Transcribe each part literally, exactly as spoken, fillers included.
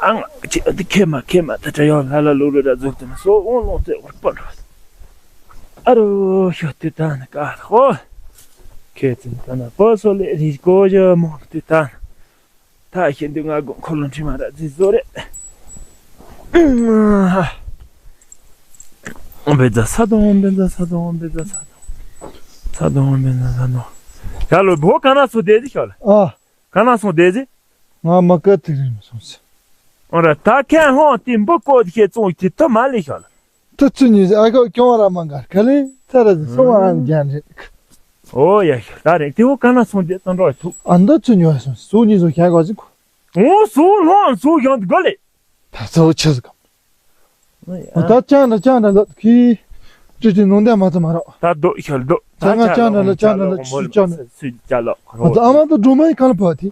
ཨང་། ཅི་འདི་ཁེ་མ་ཁེ་མ་ད་ད་ཡོང་ལ་ལ་ལུ་རུ་ར་ཛུག་ཏེ་མ་སོ་འོང་ལོང་ཏེ་བར་པར། ཨ་རོ་ཤོ་ཏེ་ད་ན་ཀ་ཧོ། ཁེ་ཙིན་ད་ན་པོ་སོ་ལེ་རི་ཀོ་ཡ་མོ་ཏེ་ད། ད་ཤེ་འདི་ང་གོ་འཁོར་ལོ་འཁྲི་མ་ར་ཛི་ཟོ་རེ། ཨོ་བེ་ཛ་ས་དོང་བེ་ཛ་ས་དོང་བེ་ཛ་ས་དོང་། ས་དོང་བེ་ཛ་ས་དོང་། ཡ་ལོ་བོ་ག་ན་སོ་དེ་ཟི་ཤོ་ལ། ཨ། ག་ན་སོང་དེ་ཟི། ང་མ་ཀ་ཐིག་རིང་མ་སོང་ཟི། ཨོ་ར་ད་ཁན་ཧོང་ཏི་འབུ་ཀོ་ཤེ་ཙོང་ཏི་ཐ་མ་ལི་ཤོ་ལ། ཐུ་ཚུ་ཉི་ཟི་ཨ་ཁོ་ཀྱོང་ར་མ་གར་ག་ལེ་ཐ་ར་ཟི་སོང་ཨ་ན་ཇན་རེད། ཨོ་ཡ་ཤ་ད་རེད་དེ་བོ་ག་ན་སོང་དེ་ཙང་འགྲོ་ཐུག་ཨ་མདའ་ཚུ་ཉོ་བ་སོང་སུ་ཉི་ཟོ་ཁྱ་གོ་ཟི་ཁོ། ཨོ་སུ་ལོང་སུ་ཡོང་དི་གོ་ལེ། ད་ཚོ་ཆི་ཟི་གམ། ད་ཅང་ད་ཅང་ད་ལོ་ཁི། ཅི་ཅི་ནོང་དེ་མ་ཚ་མ་རོ། ད་རྡོ་ཤལ་རྡོ། ད་ང་ཅང་ད་ལ་ཅང་ད་ལ་ཆུ་ཅང་ད། སུ་ཅ་ལོ་ཁོ་རོ། ཨ་མ་ད་འགྲོ་མ་ཡི་ག་ལ་བ་དི།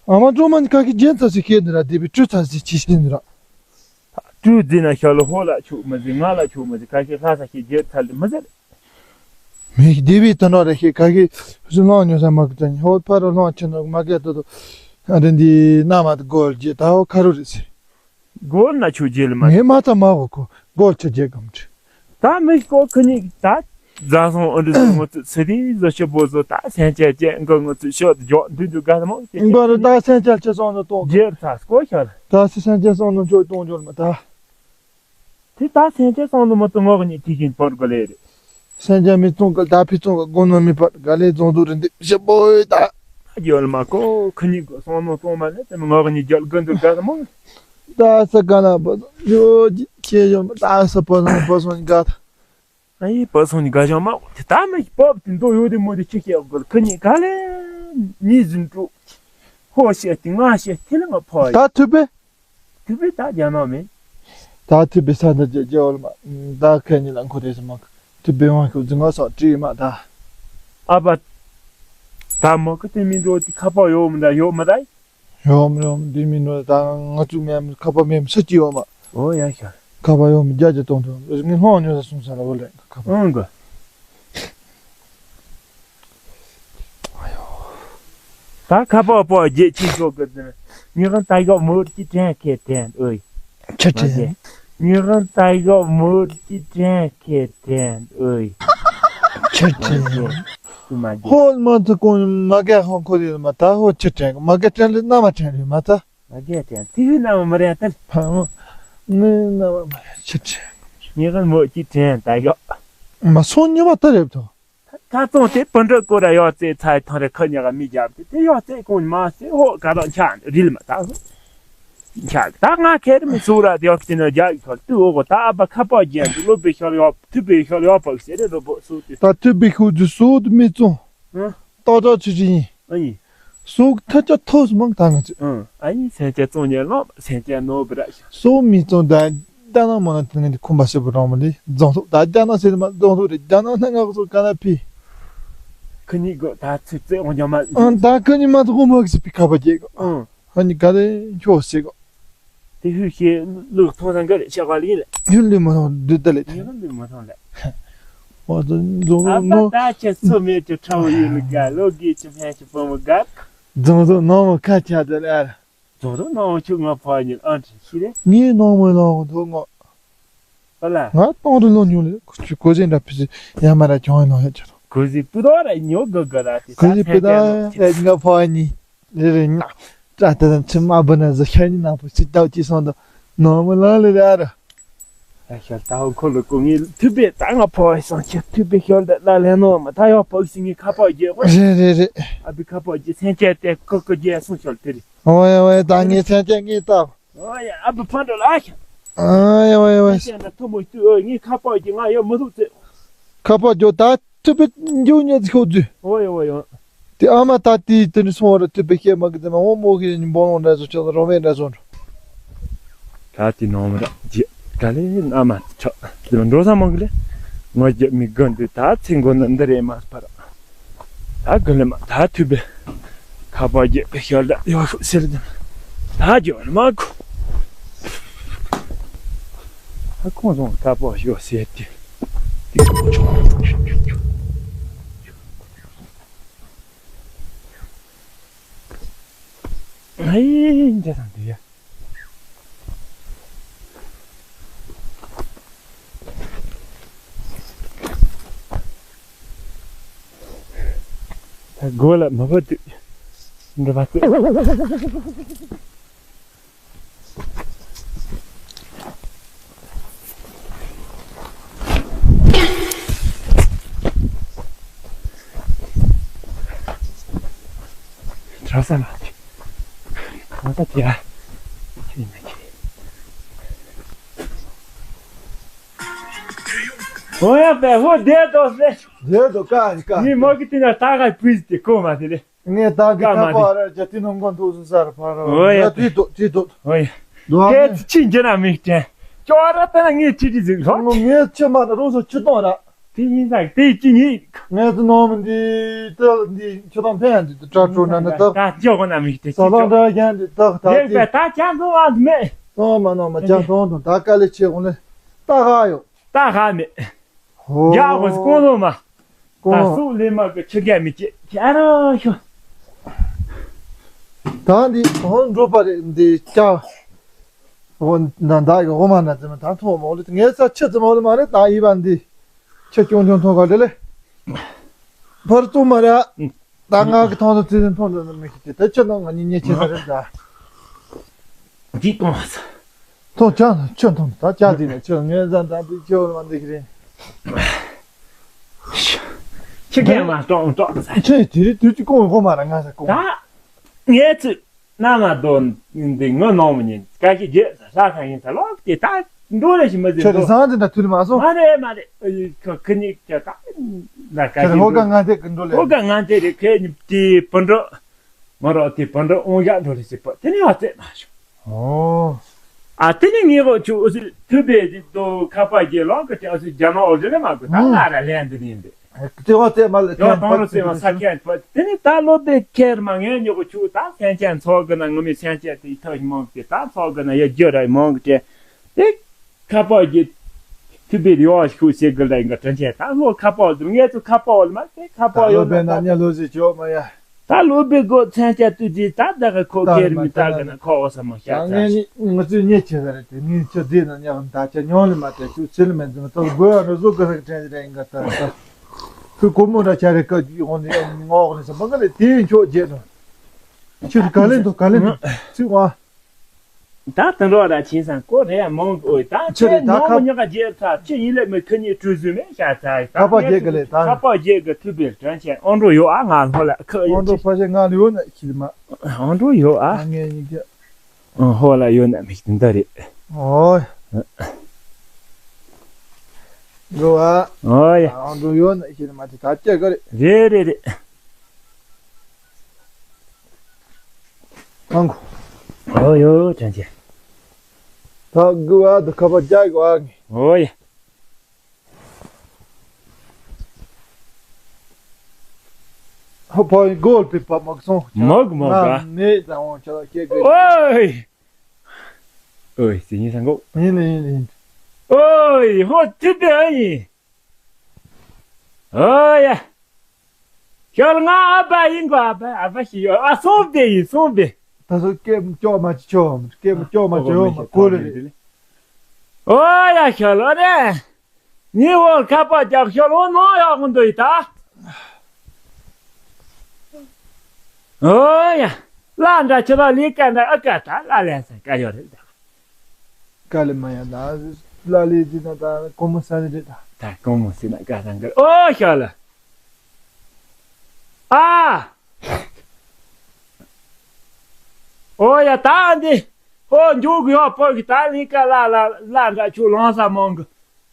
ཨ་མ་འགྲོ་མ་ནི་ཁ་ཁི་རྒྱན་ཚ་སི་ཁེ་ནི་ར་དེ་བི་ཀྲུ་ཚ་སི་ཆི་ཤི་ནི་ར། ཀྲུ་ཛི་ན་ཤལ་ཧོ་ལ་ཆུ་མ་ཟི་ང་ལ་ཆུ་མ་ཟི་ཁ་ཁི་ལྷ་ས་ཁི་རྒྱན་ཚ་ལི་མ་ཟི། མི་ཞིག་སྡེ་བའི་དོན་དག་རེ་ཞིག་ག་གི་ཕུ་སུ་ལོང་ཉོ་ས་མ་གི་ཙན་ཧོ་ཕ་རོ་ལོང་ཆེ་ནོ་མ་གི་ཏོ་ཏོ་ཨ་རེ་འདི་ན་མ་ཏི་གོལ་ཇི་ད་ཧོ་ཁ་རུ་རེ་སི། གོལ་ན་ཆུ་ཇི་ལ་མ། ངས་མ་ཐ་མ་གོ་ཁོ་གོལ་ཆ་ཇེ་གམ་ཁྲི། ད་མི་ཞིག་གོ་ཁི་ཉིག་ད་རྫ་སོང་ཨ་འདྲི་སོང་ངོ་ཚུ་སི་རི་ཟོ་ཤི་བོ་ཟོ་ད་སེན་ཅེ་ཅེ་འགོ་ངོ་ཚུ་ཤོ་ཇོ་འདི་འདུ་ག་མོ་ཅེ་འགོ་རུ་ད་སེན་ཅེ་ཅེ་སོང་ནོ་ཏོ་ཇེ་ཚ་སྐོ་ཤ་ལ། ད་སི་སེན་ཅེ་སོང་ནོ་ཇོ་ཏོང་ཇོ་ལ་མ་ད། དེ་ད་སེམས་ཅན་སོང་དུ་མ་གཏོགས་ངོགས་གཉིས་དེ་བཞིན་བོར་དགོས་ལེ་རེད། སེམས་ཅན་མི་གཏོང་གི་ད་ཕི་གཏོང་གི་དགོང་ནོ་མི་ཕར་ག་ལེ་རྫོང་དུ་རིན་དེ་ཞེ་པོ་ཡོད་ད། ཡོད་མ་གོ་ཁི་གཉིས་གོ་སོང་ནོ་གཏོང་མ་ནས་དེ་ངོགས་གཉིས་རྒྱལ་དགོན་དུ་དགའ་མོ། ད་ས་ག་ན་པ་ཡོད་ཅེ་ཡོད་མ་ད་ས་པ་སོང་པ་སོང་དགའ་ད། ཨ་ཡི་པ་སོང་ནི་དགའ་ཞང་མ་དེ་ད་མི་པབ་དེ་འདོ་ཡོད་དེ་མོ་དེ་ཁྱི་ཤེས་དགོས་ཁི་གཉིས་ག་ལེ་ཉི་ཟིན་དྲུག་ཧོ་ཤེས་དེ་ང་ཤེས་དེ་ལ་ང་ཕོ་ཡི། ད་ཐུབ་པས། ཐུབ་པས་ད་རྒྱ་ནག་མེད། ད་ཐུབ་པས་ས་འདི་རྒྱ་རྒྱ་བོ་ལ་མ། ད་ཁ་ཉིན་ལ་འཁོར་རེས་སུ་མ། ཐུབ་པས་དབང་ཤུགས་རྫི་ང་སོགས་བྲིས་མ་ད། ཨ་པ། ད་མོ་ཁ་དེ་མི་འགྲོ་དེ་ཁ་པར་ཡོད་མི་འདྲ་ཡོད་མ་ད། ཡོད་མི་ཡོད་མི་འདི་མི་འགྲོ་ད་ང་ཚོ་མེད་མི་ཁ་པར་མེད་མི་སུ་གཅིག་ཡོད་མ། ཨོ་ཡ་ཤ། ཁ་པར་ཡོད་མི་རྒྱ་རྒྱ་གཏོང་ཐུབ་ངས་ལྷོང་ཉོ་ས་སོང་ས་ལ་བོ་ལས་ཁ་པར། ཨང་གི། ད་ཁ་པར་པོ་རྒྱལ་ཆེན་ཤོག་གི་དེ་ཉི་ཧོང་ད་ཡོག་མུར་གྱི་དྲན་ཁེ་དྲན་ཨོའི། ཆི་དྲན། ཉི་ཧོང་ད་ཡོག་མུར་གྱི་དྲན་ཁེ་དྲན་ཨོའི། ཆི་དྲན། ཧོ་མ་ཐུ་ཀོང་མ་གེ་ཧོང་ཁོ་རི་མ་ད་ཧོ་ཆི་དྲན་མ་གེ་དྲན་ལི་ན་མ་དྲན་རི་མ་ད། མ་གེ་དྲན་ཐི་ཧུ་ན་མ་མ་རེ་ཏལ། ཕ་མ་ངི་ན་མ་མ་ཆི་དྲན། ཉི་ཧོང་མུར་གྱི་དྲན་ད་ཡོག་མ་སོང་ཉི་མ་ད་རེབ་ཐོ། ད་ཚོང་དེ་སྤུན་གྲོགས་སྐོར་ར་ཡོག་ཙེ་ཚ་ཐང་རེ་ཁ་ཉག་མི་རྒྱབ་དེ་དེ་ཡོག་ཙེ་ཁོང་མ་སེ་ཧོ་ག་རང་ཆ་རིལ་མ་ད་ཧོ། ཆ་ད་ང་ཁེར་མི་སུ་ར་དེ་ཡོག་ཙེ་ན་རྒྱག་ཁར་དུ་ཨོ་གོ་ད་ཨ་པ་ཁ་པ་རྒྱན་དུ་སློབ་པའི་ཤོར་ཡོག་ཐུབ་པའི་ཤོར་ཡོག་པག་ཟེར་རེ་རོ་པོ་སུ་དེ། ད་ཐུབ་པའི་ཤུགས་ཀྱི་སུ་དུ་མི་བཙོང་། ཏོག་ཏོག་ཆུ་ཆུ་ཡིན། ཨ་ཡིན། སུ་ཐ་ཅ་ཐོ་སུ་མང་ད་ང་ཚོས། ཨང་ཨ་ཡིན་སེམས་ཅན་བཙོང་ཉན་ལོག་སེམས་ཅན་ནོར་བུ་ར་ཤ། སུ་མི་བཙོང་ད་ད་ན་མ་ན་དེ་ནས་ཁུམ་པ་སེ་བུ་རང་མ་ལི་རྫོང་ཐོག་ད་རྒྱ་ནག་སེ་མ་རྫོང་ཐོག་རེ་རྒྱ་ནག་ན་ང་ཚོ་ག་ན་ཕི། ཁི་གཉིས་གོ་ད་ཚིག་རྩེ་འོང་རྒྱ་མ། ཨང་ད་ཁི་གཉིས་མ་ཐོག་མ་གི་སི་ཕི་ཁ་པ་རྒྱལ་གོ། ཨང་། ཧ་ནི་ག་རེ་ཁྱོ་སེ་གོ། དེ་ཧུ་ཤེས་ལུག་ཐོང་ཐང་ག་རེ་ཆག་ག་ལི་ལ། ཡུན་ལི་མ་ཐོང་དུ་ད་ལེ། ཡུན་ལི་མ་ཐོང་ལ། ཨོ་ད་རྫོང་ཨ་རྫོང་མ་ནོ། ད་ཁྱེད་སུ་མེད་ཀྱི་ཁྲ་བོ་ཡུལ་ལ་དགའ་ལོ་དགེ་ཆུ་ཕན་ཆུ་སྤོ་མོ་དགའ། རྫོང་རྫོང་ནང་མ་ཁ་ཆག་དེ་ལ་ཨ་ར། རྫོང་རྫོང་ནང་མ་ཆུ་ང་ཕ་ཉིན་ཨང་ཁྲི་ཤི་རེ། ངའི་ནང་མ་ནང་མ་ཐོ་ང་། ཨ་ལ། ང་སྟོང་རུ་ལོ་ཉུང་ལེ་ཁོ་ཆུ་གོ་ཟེ་འདྲ་ཕི་སི་ཡ་མ་ར་ཁྱོང་ཡིན་ནང་ཡ་ཆ་རོ། གོ་ཟེ་པུ་དོ་ར་ཉོ་ག་ག་ར་ཏི་གོ་ཟེ་པུ་དོ་ར་ང་ཕ་ཉིན་རེ་རེ་ཉ་ཏྲ་ཏ་ཏ་ཆུ་མ་བུ་ན་ཟི་ཤ་ཉི་ན་པུ་སི་ཏའུ་ཅི་སོང་དོ་ནང་མ་ལ་ལེ་ར་ར། ཨ་ཤ་ལྟ་བུ་ཁོ་ལོ་ཀོ་ངའི་ཐུབ་པའི་ད་ང་ཕོ་བའི་སང་ཁྱེད་ཐུབ་པའི་ཤོར་ད་ལ་ལེ་ནོ་མ་ད་ཡོག་པག་སི་ངའི་ཁ་པག་རྒྱལ་ཧོ། རེད་རེད་རེད། ཨ་བི་ཁ་པག་རྒྱལ་སེམས་ཅན་དེ་ཀོ་ཀོ་རྒྱལ་སོང་ཤོར་དེ་རེད། ཨོ་ཡ་ཨོ་ཡ་ད་ངའི་སེམས་ཅན་ངའི་ལྟ། ཨོ་ཡ་ཨ་བི་ཕན་འགྲོ་ལ་ཨ་ཤ། ཨ་ཡ་ཨོ་ཡ་ཨོ་ཡ། སེམས་ཅན་ན་ཐུ་མོ་ཤུ་ཨོ་ངའི་ཁ་པག་རྒྱལ་ང་ཡོག་མི་ཐུབ་ཚེ། ཁ་པག་རྒྱལ་ད། ཐུབ་པའི་འགྱུར་ཉེས་ཤོག་རྫུས། འོ་ཡོ་འོ་ཡོ། དེ་ཨ་མ་ད་དེའི་དེ་ནི་སོང་བ་ར་ཐུབ་པའི་སྐྱེས་མ་གི་དེ་མ་འོ་མོ་གི་ནི་འབོ་ལོང་འདྲ་བཟོ་ཆོག་རོ་མེད་འདྲ་བཟོ་འགྲོ། ད་དེ་ནང་མ་ར་རྗེ་ག་ལེ་ཨ་མ་ཆོག་དེ་མ་འགྲོ་ས་མང་གི་ལེ། ངོ་རྒྱབ་མི་དགོན་འདི་ད་ཚེ་མགོ་ན་འདི་རེད་མ་སྤར། ད་གི་ལེ་མ་ད་ཐུབ་པའི་ཁ་པར་རྒྱབ་པའི་ཤར་ད་ཡོ་ཤོག་ཟེར་དེ་ད་རྒྱབ་མ་གོ། ད་ཁོང་ཚོ་ཁ་པར་ཤོག་ཟེར་དེ། ཨེ་འདྲ་དང་འདི་ཡ། ད་སྒོ་ལ་མ་བབས་དུས་འགྲོ་བ་ཚོད། གྲྭ་ས་མ་ཆེ། གང་ས་དེ་ཡ། ཆེ་མ་ཆེ། ཨོ་ཡ་པེ་ཧོ་བསྡད་དོ་སེ། བསྡད་དོ་ཀ་ནི་ཀ། ངའི་མོ་གི་དེ་ན་ད་ག་བུས་ཏེ་གོ་མ་དེ་རེད། ངས་ད་གི་ཀ་མ་ཐག་པ་ར་རྒྱ་ཏི་ནང་གོ་འདུག་སུ་སར་ཕ་ར། ཨོ་ཡ་ཡ་ཏི་དོ་ཏི་དོ། ཨོ་ཡ། དོ་ཨ་ཁྱེད་ནི་ཅི་འགྱུར་ན་མིག་དྲན། ཅོ་ར་ད་ན་ངས་ཅི་ཅི་ཟིག་ལོ། ངས་ཆི་མ་ན་རོ་སོ་ཆི་གཏོང་ར། དེ་ཡིན་ཙང་དེ་ཅི་ཉིད། ངས་ཏི་ནང་མི་འདི་ཏི་འདི་ཆི་གཏོང་ཕན་འདི་ཏི་ཏྲ་ཀྲོ་ན་ན་ཏི། ད་ཅོ་གོ་ན་མིག་དྲན་ཅི་ཅོ། ས་ལང་ཏྲ་རྒྱན་འདི་ཏག་ཏག་ལེགས་པས་ད་ཅང་གཏོང་བ་མེད། གཏོང་མ་གནང་མ་ཅང་གཏོང་དང་ད་དཀའ་ལས་ཆེ་འོང་ལེ། ད་ཧ་ཡོ། ད་ཧ་མེད། ཧོ། རྒྱ་གོ་སྐོ་ལོ་མ། ད་གོང་སུ་ལས་མ་གི་ཆུ་རྒྱ་མི་སྐྱེ་ཁྱེད་རང་ཤོ། ད་འདི་ཧོན་འགྲོ་པ་རེད་འདི་ཅག་ཧོན་ན་ད་གི་ཧོ་མ་ན་ཙི་མ་ད་མཐོང་མ་འོ་ལེ་ངའི་ས་ཆུ་ཙི་མ་འོ་ལེ་མ་རེད་ད་ཡི་བ་འདི་ཆུ་ཆུང་ཆུང་མཐོང་ག་ལེ་ལེ། ཕར་ཙུ་མ་རེད། ད་ང་གི་མཐོང་ད་ཙི་ཙི་མཐོང་ད་མི་ཤེས་ཏེ་ད་ཆུ་ནང་ང་ཉི་ཉེ་ཆེ་ས་རེད་ད། འདི་གཏོང་བ་ས། ཐོག་ཅག་ཆུ་འཐུང་ད་ཅག་དེ་ནས་ཆུ་ངན་ཟ་འདྲ་འདི་ཆུ་བར་མ་འདི་གི་རེད། ཆུ་ཁྱེད་མ་གཏོང་གཏོང་ས། ཆུ་དེ་རིགས་དུས་ཀྱི་གོང་གོ་མ་ར་ང་ས་གོང་། ད་ངས་ཚུ་ན་མ་དོ་འདི་ངོ་ནོར་མི་ཉན་ཀ་ཤི་རྗེས་ལྷ་ཁང་ཡིན་ས་ལོག་དེ་ད་འགྲོ་རེ་ཞིག་མ་ཟིན་ཆུ་དེ་ཏོ། ཟང་དེ་འདྲ་ཐུལ་མ་སོང་། མ་རེད་མ་རེད། ཁ་ཁ་ཉིག་ཅག་ད་ན་ཀ་ཆུ་ཤི་ཧོ་ཀ་འགྲོ། ང་དེ་གི་འགྲོ་ལེ། ཧོ་ཀ་ང་དེ་རེད་ཁེ་ཉིབ་དེ་བུ་འགྲོ། ང་རོགས་དེ་བུ་འགྲོ་དབང་ཞག་འགྲོ་རེ་ཟེར་པ་དེ་ནས་བ་ཙེ་མ་བྱུང་། ཨོ། ཨ་དེ་ནས་ངས་གོ་ཆུ་ཨུ་སི་ཐུ་བེ་དེ་དོ་ཁ་པ་རྒྱལ་ལོག་གི་དེ་ཨུ་སི་རྒྱ་ནག་ཨོ་རི་ལ་མ་གོ་ད་ང་ར་ལན་དེ་ནས་འདི། དེ་བ་ཙེ་མ་ལ་དེ་བ་དང་རོ་ཙེ་མ་ས་ཁན་པ་དེ་ནས་ད་ལོ་དེ་ཁེར་མ་ངས་ཉོ་གོ་ཆུ་ད་སེང་ཆེན་ཚོགས་གི་ན་ངོ་མི་སེང་ཆེན་དེ་ཐོག་མང་གི་ད་ཚོགས་གི་ན་ཡ་རྒྱུ་ར་མང་གི་དེ་དེ་ཁ་པ་རྒྱལ་ཐུ་བེ་ཡོ་ཤུ་སེ་གི་ལ་ཡིན་ག་དྲན་ཆེན་ད་ལོ་ཁ་པ་ཨོ་དེ་ངས་ཚུ་ཁ་པ་ཨོ་ལ་མ་དེ་ཁ་པ་ཨོ་ཡོད་ན་ད་ཉ་ལོ་ཟི་ཆོ་མ་ཡ། ད་ལོ་བི་གོ་མཚན་ཆ་ཏུ་ཅི་ད་ད་ག་ཁོ་ཁེར་མི་ད་ག་ན་ཁོ་འོ་ས་མ་ཤ་ད་ཚ། ངས་ནི་ང་ཚོས་ཉེ་ཆེ་ས་རེད་དེ་ངས་ཆུ་རྫས་ན་ཉག་ད་ཆ་ཉོང་ལི་མ་དེ་ཆུ་ཚིལ་མེད་འཛིན་ཏོ་དགོས་ཨ་རུ་བཟོ་གི་ཧ་གི་དྲན་རེད་ཡིན་ག་ད་ད་ཁོས་གོ་མོ་འདྲ་ཆ་རེད་ཀ་ཡོང་ནི་ངོག་ནི་ས་མ་ག་ལེ་དེ་ཆོ་རྗེས་ནོ་ཆུ་ག་ལེ་འདུག་ག་ལེ་འདུག་ཚིག་བ། ད་དུད་འགྲོ་ར་ཕྱིན་སང་ཀོ་རེ་ཡ་མང་གི་ཨོ་ད་ཆུ་རེ་ད་ཁ་མང་ཉག་རྗེས་ཚ་ཆུ་ཡིན་ལེ་མི་ཁ་ཉིད་གྲུ་ཟུ་མེ་ཤ་ཚ་ད་ཁ་པ་རྒྱལ་གི་ལེ་ད་ཁ་པ་རྒྱལ་གི་ཐུབ་པའི་དྲན་ཆེན་ཨོ་འགྲོ་ཡོ་ཨ་ང་ལྷོ་ལ་ཁ་ཨོ་ཡོ་འགྲོ་ཆེ་ཕ་ཤེ་ང་ལ་ཡོ་ན་ཁྱི་མ་ཨོ་འགྲོ་ཡོ་ཨ་ཨ་ངས་ཡིན་གྱི་ཨོ་ཧོ་ལ་ཡོ་ན་མི་ཁྱི་འདི་རེད་ཨོ་འགྲོ་ཨ་ཨོ་ཡ་ཨོ་འགྲོ་ཡོ་ན་ཁྱི་མ་དེ་ད་སྐྱ་ག་རེད་རེད་རེད་རེད། ཨང་གོ། ཨོ་ཡོ་ཅན་ཅན། ད་དགུ་བ་དུ་ཁ་པ་རྒྱག་གོ་ཨ་ངེ། ཨོ་ཡ། ཧོ་པོ་གོལ་པི་པ་མག་སོང་། མག་མག་ག་ནེ་ད་འོང་ཆ་ལ་ཁེ་གོ། ཨོ་ཡ། ཨོ་ཡ་སི་ཉི་སང་གོ། ཡིན་ལེ་ཡིན་ལེ་ཡིན། ཨོ་ཡ་ཧོ་ཏི་པེ་ཨ་ཡིན། ཨོ་ཡ། ཞོལ་ང་ཨ་ཕ་ཡིན་གོ། ཨ་ཕ་ཨ་ཕ་ཞིག་ཡོད་ཨ་སོང་སྟེ་ཡིན་སོང་སྟེ། ད་སོ་སྐད་ཅོག་མ་ཅི་ཆོ་སྐད་ཅོག་མ་ཅི་ཡོད་མ་གོ་རེ་རེ། ཨོ་ཡ་ཞོལ་ཨ་རེ། ཉི་འོ་ཁ་པ་རྒྱག་ཞོལ་འོ་ནོ་ཡག་གོ་འདུག་ཡི་ད། ཨོ་ཡ། ལ་འདྲ་ཆུ་ལ་ལི་ཀ་འདྲ་ཨ་ཀ་ད་ལ་ལན་ས་ཀ་ཡོད་རེད་ད། ཀ་ལི་མ་ཡ་ད་ལ་ལི་ཟི་ན་ད་ཀོ་མོ་ས་ནི་རེད་ད། ད་ཀོ་མོ་སི་ན་ཀ་ད་འགར་ཨོ་ཞོལ་ལ། ཨ། ཨོ་ཡ་ད་འདི། ཨོ་མཇུག་གི་ཡོག་པོ་གི་ད་ལི་ཀ་ལ་ལ་ལ་འདྲ་ཆུ་ལོང་ས་མང་གི།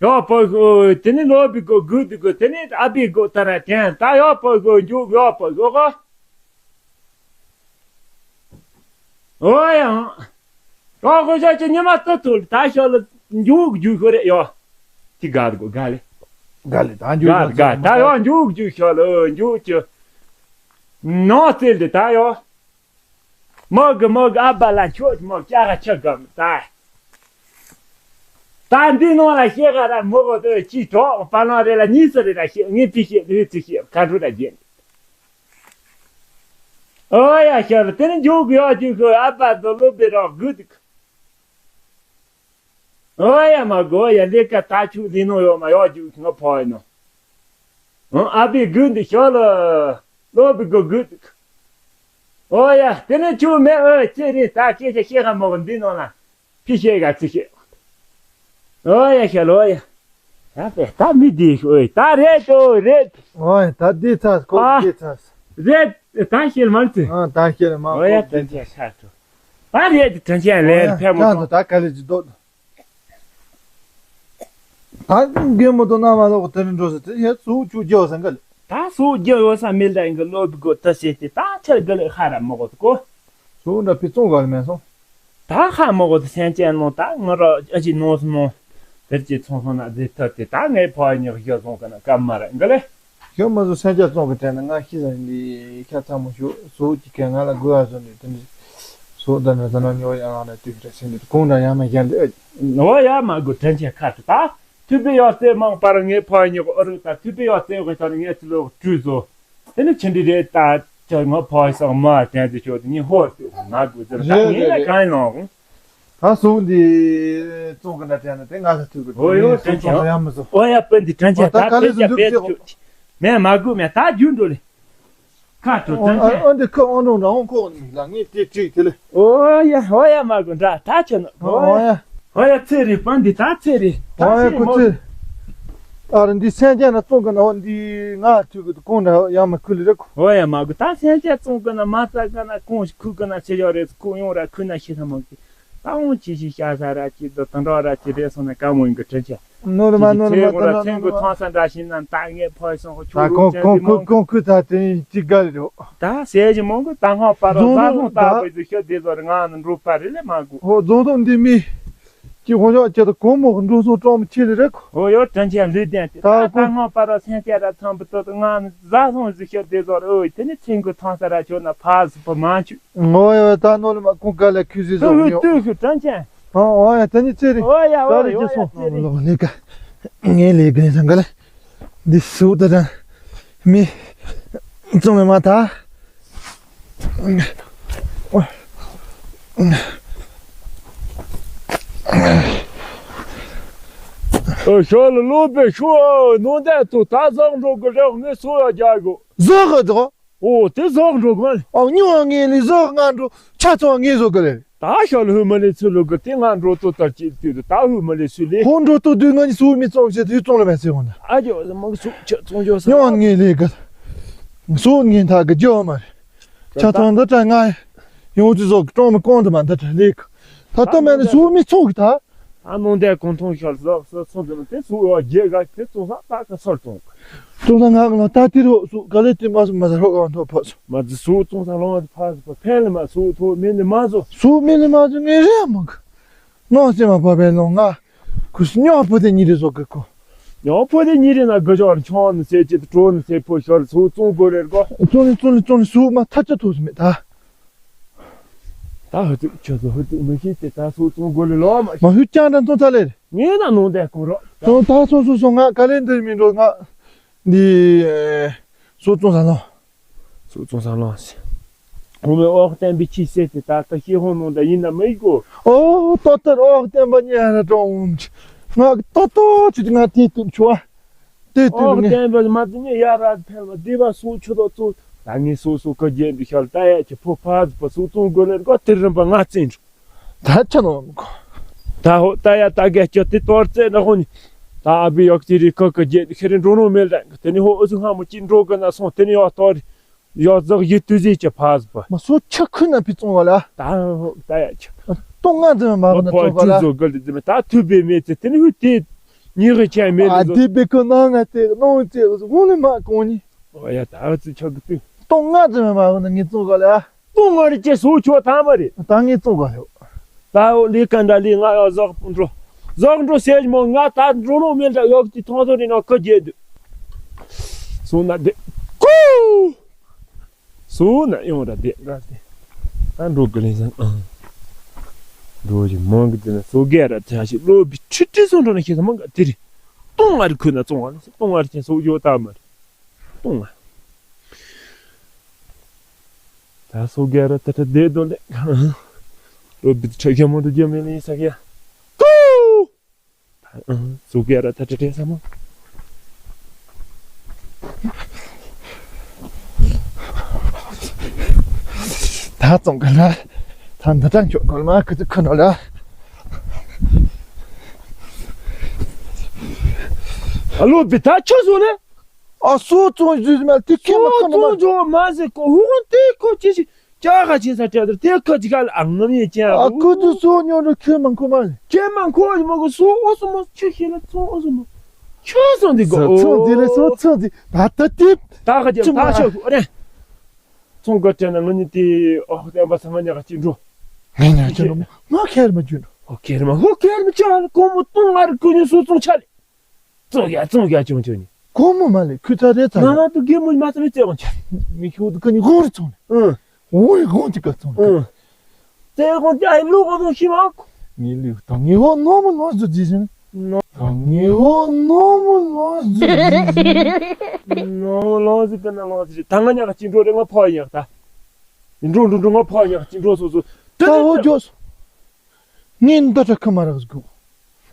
ཡོག་པོ་གི་ཨོ་དེ་ནི་ལོ་བི་གོ་གུ་དི་གོ་དེ་ནི་ཨ་བི་གོ་ད་ར་ཅན་ད་ཡོག་པོ་གི་མཇུག་ཡོག་པོ་གི་ཨོ་གོ། ཨོ་ཡ། ཡོག་གོ་ཤ་ཅི་ཉི་མ་ཏི་ཐུལ་ད་ཤོ་ལ་མཇུག་རྒྱུ་ཤོ་རེ་ཡོ། ཅི་ག་གོ་ག་ལེ། ག་ལེ་ད་མཇུག་ག་ག་ད་ཡོག་མཇུག་རྒྱུ་ཤོ་ལ་མཇུག་ཅི། ནོ་ཙེལ་དེ་ད་ཡོ། མོ་གི་མོ་གི་ཨ་བ་ལ་ཁྱོད་མོ་ཀྱ་ག་ཆ་གམ་ད། ད་འདི་ནང་ལ་ཤེས་ག་ར་མོ་གོ་དེ་ཅི་གྲོགས་པ་ལང་རེ་ལ་གཉིས་སུ་རེ་ལ་ཤེས་ངས་ཅི་ཤེས་ལུས་ཅི་ཤེས་ཁ་འགྲོ་ལ་རྒྱན། ཨོ་ཡ་ཤར་དེ་ནི་འཇུག་གི་ཡོད་ཅིག་ཤོད། ཨ་ཕ་དང་སློབ་དཔོན་རང་སྒུག་འདུག་ཨོ་ཡ་མ་དགོས་ཡ། ལས་ཀ་ད་ཆུ་ལས་ནོ་ཡོད་མ་ཡོད་ཅིག་ང་ཕོ་ཡིན་ནོ། ཨང་། ཨ་ཕའི་སྒུག་འདུག་ཤོག་ལ། སློབ་དཔོན་གི་སྒུག་འདུག་ཨོ་ཡ་དེ་ནི་ཆུ་མེད། ཨོ་ཅི་རེད། ད་སྐད་ཆ་བཤད་ཧ་མ་གོ་འདི་ནང་ལ། ཕི་ཤེས་ག་ཚི་ཤེས། ཨོ་ཡ་ཤ་ལོ་ཡ། ད་པས་ད་མི་འདི་ཤོ་ཡ་ད་རེད་དོ་རེད། ཨོ་ཡ་ད་འདི་ཚ་ཁོ་ཨ། འདི་ཚ། རེད། ད་ཤེས་མར་ཚི། ཨ་ད་ཤེས་མ་ཨོ་ཡ་ཁོ་དྲན་ཆེ་ཤ་ཁྲོ། ད་རེད་དྲན་ཆེ་ལེ་ཨོ་ཡ་ཕེ་མོ་ད་ཁོ། ད་ག་ལེ་ཅི་དོ། ད་རྒན་མོ་དོ་ན་མ་ལོག་དེ་རིང་འགྲོ་ཟེར་དེ་ཡ་སུ་ཆུ་རྒྱལ་བ་སང་ག་ལེ། ད་སུ་རྒྱལ་བ་སང་མི་ལ་ཡིན་གི་སློབ་དགོ་ད་ཟེར་དེ་ད་ཆར་ག་ལེ་ཧ་ར་མ་གོ་ད་ཁོ། སུ་འདྲ་ཕི་ཙོང་ག་ལེ་མེད་སོང་། ད་ཧ་མ་གོ་ད་སེམས་ཅན་ནོ་ད་ང་ར་ཨ་ཅི་ནོ་སུ་ནོ། དེར་ཅི་ཚོང་སོང་ན་རྫི་ཐབས་དེ་ད་ངའི་ཕ་ཉག་བཞག་སོང་ག་ན་སྐབས་མ་ར་ཡིན་ག་ལེ། ཞོ་མ་བཟོ་སེམས་ཅན་བཙོང་གི་དྲན་ན་ང་ཤི་ཟ་ཡིན་ལི་ཁ་ཚ་མོ་ཞོ་སོ་ཅི་ཁ་ང་ལ་དགོས་ཨ་བཟོ་ནི་དེ་འདྲི། སོ་ད་ན་ད་ན་ཉོ་ཡང་ལ་ན་དུས་ཀྱི་ར་སེམས་འདི་གོང་འདྲ་ཡང་མ་ཡང་འདི་ཨ། ཨོ་ཡ་མ་དགོས་དྲན་ཆེ་ཁ་ཏུ་ད། ཐུབ་པའི་ཡོད་ཚད་མང་པར་ངའི་ཕ་ཉོག་ཨ་རུ་ད་ཐུབ་པའི་ཡོད་ཚད་ངའི་ཐོག་ནས་ངའི་ཚུ་ལོག་བཀྲུས་བཟོ། དེ་ནི་ཆི་འདྲི་རེད་ད། ཁྱོད་ངའི་ཕ་ཡི་སང་མ་དྲན་དུ་ཆོག་དེ་ངའི་ཧོར་དུ་མ་དགོས་ཟེར་ད་ངས་ལ་གང་ཡིན་ལོང་། ད་གཟུགས་འདི་བཙོང་གི་འདྲ་དྲན་ན་དེ་ང་ལ་ཐུག་གི་འོ་ཡོ་དྲན་ཆེ་ཡ་མི་བཟོ། ཨོ་ཡ་སྤུན་འདི་དྲན་ཆེ་ད་ད་ག་ལེ་ཕེབས་ཀྱ་བཟོ་ཕེབས་འདུག་ཆོག་མེད་མ་དགོས་མེད་ད་རྒྱུན་འགྲོ་ལེ། ཁ་དྲོ་དྲན་ཆེ། ཨ་འདི་ཁ་ཨོ་འགྲོ་འདྲ་ཧོང་ཁོག་ནི་ལ་ངས་དེ་བྲིས་དེ་ལེ། ཨོ་ཡ་ཨོ་ཡ་མ་དགོས་འདྲ་ད་ཆེ་ན་ཨོ་ཡ། ཨོ་ཡ་ཚེ་རེ་སྤུན་འདི་ད་ཚེ་རེ་ད་ཨོ་ཡ་ཚེ་རེ་ཁོ་མོ་ཚེ། ཨ་ར་འདི་སེམས་ཅན་ན་བཙོང་གི་ན་འོ་འདི་ང་ཐུག་གི་གོང་འདྲ་ཡང་མ་ཁུ་ལེ་རེ་ཁོ། ཨོ་ཡ་མ་དགོས་ད་སེམས་ཅན་བཙོང་གི་ན་མ་རྩ་གི་ན་གོང་ཞིག་ཁུ་གི་ན་ཆེ་ཡོད་རེད་ཁུ་ཡོང་ར་ཁུ་ན་ཤི་ས་མ་གི། ད་འོང་ཅི་ཞིག་བྱ་ས་ར་ཅི་དོ་དང་འདྲ་ར་ཅི་རེད་སོང་ན་དཀའ་མོ་ཡིན་གི་དྲན་ཆེ། ནོར་མ་ནོར་མ་ད་ནོར་མ་ཚེ་ནོར་གི་མ། ཐང་ས་འདྲ་ཞིག་ན་ད་ངས་ཕོ་སོང་ཁོ་ད་ཁྱོད་ཁོང་ཁོང་ཁོང་ཁོང་ཁོ་ད་དེ་ཅི་དགའ་རེད། ད་ཟས་ཀྱི་མང་གི་ད་སྔ་པ་ར་རྫོང་ཟ་སོང་ད་པའི་ཟི་ཤོད་དེ་ཚོར་ང་ནི་འགྲོ་པ་རེད་ལས་མ་དགོས། ཧོ་རྫོང་ཐོག་འདི་མི་ཀྱི་ཧོ་ཡོག་ཅེ་ད་གོང་མོ་གི་འགྲོ་སོང་གྲོང་མི་ཆེ་ལེ་རེད་ཁོ། ཧོ་ཡོ་དྲན་ཆེ་ལུས་ལྡན་དེ་ད་ད་ད་སྔ་པ་ར་སེམས་ཅན་ར་ཚང་པ་ཏོ་ད་ང་ནི་ཟ་སོང་ཟི་ཤོད་དེ་ཚོར་ཨོ་དེ་ནི་ཚེ་གི་ཐང་ས་ར་ཆོད་ན་ཕ་སི་པ་མ་ཆུ། ངོ་ཡ་ད་ནོ་ལ་མ་ཁུངས་དཀའ་ལས་ཁུ་སི་ཏུ་ཟོ་ཧུ་ཉོ། ཏུ་ཧུ་དྲན་ཆེན། ཨོ་ཨོ་ཡ་ད་ནི་ཚེ་རི། ཨོ་ཡ་ཨོ་ད་རི་ཡ་ཀྱི་སོང་ཨོ་ཡ་ཚེ་རི། ལོ་ལེ་ཀ་ངའི་ལེ་གན་སང་ག་ལེ། འདི་སུ་ད་ད་མི་ཙོང་མེ་མ་ད། ཨོ་ཤོ་ལ་ལོ་པེ་ཤོ་ནོ་འདས་ཐུ་ད་ཟག་འགྲོ་གི་རེག་ངས་སོ་ཡ་རྒྱ་གོ། ཟག་གི་ཟག་ཨོ་དེ་ཟོག་འགྲོ་གོ། ཨོ་ཉོ་ངེ་ལི་ཟོག་ང་འགྲོ་ཆ་ཚང་ངེ་ཟོག་གི་ལེ། ད་ཤ་ལུ་ཧུ་མ་ལེ་ཚུ་ལུ་གི་དེ་ང་འགྲོ་ཏོ་ལྟར་ཅིག་དུས་ད་ཧུ་མ་ལེ་ཚུ་ལེ། ཁོ་འགྲོ་ཏོ་དུས་ང་ནི་སུ་མི་ཙོང་ཟེར་དུས་ཙོང་ལ་མེད་ཟེར་འོང་ན། ཨ་ཇོ་ཟེར་མང་སུ་ཆ་ཚང་ཇོ་ཟེར། ཉོ་ངེ་ལི་གི། སུ་ངེ་ཐག་གི་ཇོ་མ་རེད། ཆ་ཚང་འདི་ད་ང་ཡོང་དུས་ཟོག་གི་ཀྲོང་མི་ཀོང་དུ་མ་འདི་ད་ལེ་གི། ད་ལྟ་མེད་ནི་སུ་མི་ཚོགས་གི་ད། ད་ནང་དེ་གོང་ཐོང་ཤོར་ཟོག་སོ་ཚོང་དེ་ནི་དེ་སུ་ཡོ་རྒྱལ་ག་དེ་ཙོང་ས་ད་ག་སོར་ཙོང་། ཙོང་ས་ང་ག་ལ་ད་དེ་རོ་སུ་ག་ལེ་དེ་མ་སུ་མ་ཟ་རོ་ག་ཐོ་ཕོ་སུ། མ་ཟི་སུ་ཙོང་ས་ལོང་ཕ་སུ་ཕ་ཕན་ལེ་མ་སུ་ཐོ་མེ་ནི་མ་ཟོ། སུ་མེ་ནི་མ་ཟོ་ངེ་རེ་མ་ག་ནོ་སེ་མ་པ་པེ་ལོང་ང་ཁུ་སུ་ཉོ་ཕོ་དེ་ཉི་རེ་ཟོ་གི་ཁོ། ཉོ་ཕོ་དེ་ཉི་རེ་ན་ག་ཇོར་ཆོང་ནི་སེ་ཅི་ཏྲོ་ནི་སེ་ཕོ་ཤོར་སུ་ཙོང་གོ་རེར་གོ། ཙོང་ནི་ཙོང་ནི་ཙོང་ནི་སུ་མ་ཐ་ཅ་ཐོ་སུ་མེ་ད། ད་ཧུ་ཏུ་ཁྱོད་ཚོ་ཧུ་ཏུ་མི་ཤེས་ཏེ་ད་སུ་ཙོང་གོ་ལེ་ལོ་མ་ཤེས། མ་ཧུ་ཅང་དང་ཙོང་ཚ་ལེ། ངས་ན་ནོང་དེ་གོ་རོགས། ཙོང་ད་སོང་སོང་སོང་ང་ག་ལེ་འདིར་མི་འགྲོ་ང་། འདི་སུ་ཙོང་ས་ལོ། སུ་ཙོང་ས་ལོ་སི། ཁོ་མོས་ཨོག་བསྟན་པའི་ཁྱི་བསད་དེ་ད་ལྟ་ཤེས་ཧོང་ནོང་ད་ཡིན་ན་མི་གོ། ཨོ་ཏོ་ཏར་ཨོག་བསྟན་པ་ཉེ་ར་ཀྲོང་འོང་ང་ཏོ་ཏོ་ཆུ་ང་དེ་ཏུ་ཆུ་བ། དེ་ཏུ་ཨོག་ནི་བསྟན་པ་མ་དེ་ཉེ་ཡ་ར་ཕལ་བ་དེ་བ་སུ་ཆུ་ཏོ་ཙོ། ད་ངས་སོ་སོ་ཁ་རྒྱན་དུ་ཤར་ད་ཡ་ཁྱི་ཕོ་ཕ་ཟི་པ་སུ་ཙོང་གོ་ལེར་གོ་དེར་རིམ་པ་ང་བཙན་འགྲོ། ད་ཆ་ནོ་མི་གོ། ད་ཧོ་ད་ཡ་ད་ག་ཁྱོད་དེ་ཏོར་རྩེ་ན་ཧོ་ནི། ད་ཨ་བི་ཡོག་ཅི་རི་ཁ་ཁ་རྒྱན་དུ་ཤེ་རིན་འགྲོ་ནོ་མེད་ར་དེ་ནི་ཧོ་ཨུ་ཚུ་སྔ་མོ་ཅི་འགྲོ་གི་ན་སོང་དེ་ནི་ཡོག་ཏོར། ཡོག་ཟག་ཡི་ཏུ་ཟི་ཁྱི་ཕ་ཟི་པ། མ་སོ་ཆ་ཁུ་ན་ཕི་ཙོང་བ་ལ། ད་ཧོ་ད་ཡ་ཁྱི། ཏོ་ང་ཙེ་མ་གོ་ན་ཙོང་བ་ལ། ཏོ་ང་ཙེ་མ་གོ་ན་ངི་ཙོང་ག་ལ། ཏོ་ང་རི་ཅེ་སུ་ཆོ་ཐ་མ་རེད། ད་ངི་ཙོང་ག་ལ། ད་འོ་ལི་ཀ་འདྲ་ལི་ང་ཡོག་ཟག་འགྲོ། ཟག་འགྲོ་སེ་མོ་ང་ད་འགྲོ་ནོ་མེད་འདྲ་ཡོག་ཅི་ཐོང་ཐོ་རི་ན་ཁ་རྒྱལ་དུ། སུ་ན་དེ། ཀུ། སུ་ན་ཡོང་ར་དེ་ར་དེ། ད་འགྲོ་གི་ལེན་སང་ཨང་། འགྲོ་ཞིག་མང་གི་དེ་ན་སོ་གེ་ར་ཐ་ཞིག་ལོ་བི་ཁྲི་ཁྲི་སོང་འགྲོ་ན་ཤེས་ས་མང་ག་དེ་རི། ཏོང་ང་རི་ཁུ་ན་ཙོང་ང་རི་ཏོང་ང་རི་ཅན་སོ་ཡོ་ད་མ་རི། ཏོང་ང་། ད་སོ་ག་ར་ད་ད་བསྡད་དོ་ལེ། ལོ་བི་ཁྲ་ཁྱ་མོ་དུ་རྒྱ་མེ་ལེ་ས་ག་ཡ། ཀུ། སོ་ག་ར་ད་ད་དྲེ་ས་མོ། ད་བཙོང་ག་ལ། ད་འདི་གྲང་ཁྱོད་གོལ་མ་ཁུ་ཚུ་ཁུ་ནོ་ལ། ཨ་ལོ་བི་ད་ཁྱོད་སོ་ནས། ཨ་སོ་བཙོང་ཞུས་མ་དེ་ཁྱེད་མ་སོ་ཁུ་ནོ་མ། བཙོང་འཇོག་མ་ཟེར་ཀོ་ཧུ་ཧོན་དེ་ཁོ་ཅི་ཞིག་ཅག་ག་ཅི་ས་སྤྲད་དེ་ཁོ་ཅི་ག་ལ་ཨ་ང་མི་ཅན་ཨ་ཁུ་ཚུ་སོ་ཉོ་རུ་ཁྱེད་མ་ཁོ་མ། ཁྱེད་མ་ཁོ་ཡི་མ་གོ་སོ་ཨོ་སོ་མོ་ཁྱོད་ཤེས་ལ་བཙོང་ཨོ་སོ་མོ། ཁྱོད་སོང་དེ་གོ་བཙོང་དེ་རེད་སོ་བཙོང་དེ་ད་ད་དེ། ད་ག་ཅི་ད་ཆོག་རེད། བཙོང་ག་སྤྲད་ན་ང་གཉིས་དེ་ཨོ་བསྟན་པ་ཚང་མ་ཉག་ག་ཅི་འགྲོ། ངས་ཉག་ཅི་འགྲོ་མ་ཁྱེད་མ་རྒྱུ་འགྲོ། ཨོ་ཁྱེད་མ་ཧོ་ཁྱེད་མ་ཅི་ཧ་ལ་ཁོ་མོ་བཙོང་ང་རུ་ཁོ་གཉིས་སོ་བཙོང་ཆ་ལེ། བཙོང་ཡ་བཙོང་ཡ་ཅུང་ཅུང་ནི། ཁོ་མོ་མ་ལེ་ཁུ་ཚ་རེ་ཚ་ང་ཡ། ང་དུ་རྒན་མོ་མ་ཚ་མི་བཙལ་དགོངས་ཆ། མི་ཁྱོད་དུ་ཀ་ནི་དགོངས་རེ་ཚོང་ནི། ཨུ། འོ་ཡི་དགོངས་ཅི་ཀ་ཚོང་ནི། ཨུ། བཙལ་དགོངས་ཅི་ཨ་ཡི་ལུག་ག་ཚོང་ཤི་མ། ངའི་ལུག་དང་ངའི་འོ་ནོ་མོ་ནོ་ཟུ་ཇི་ཞིན། ནོ། དང་ངའི་འོ་ནོ་མོ་ནོ་ཟུ་ཇི་ཞིན། ནོ་མོ་ནོ་ཟུ་ཀ་ན་ནོ་ཟུ་ཇི་ད་ང་ཉག་ག་ཅི་འགྲོ་རེ་ང་ཕོ་ཡག་ད། འགྲོ་འགྲོ་འགྲོ་ང་ཕོ་ཡག་ཅི་འགྲོ་སོ་སོ། ད་འོ་ཇོ་སོ། ངས་འདི་འདྲ་ཁ་མ་རག་གི།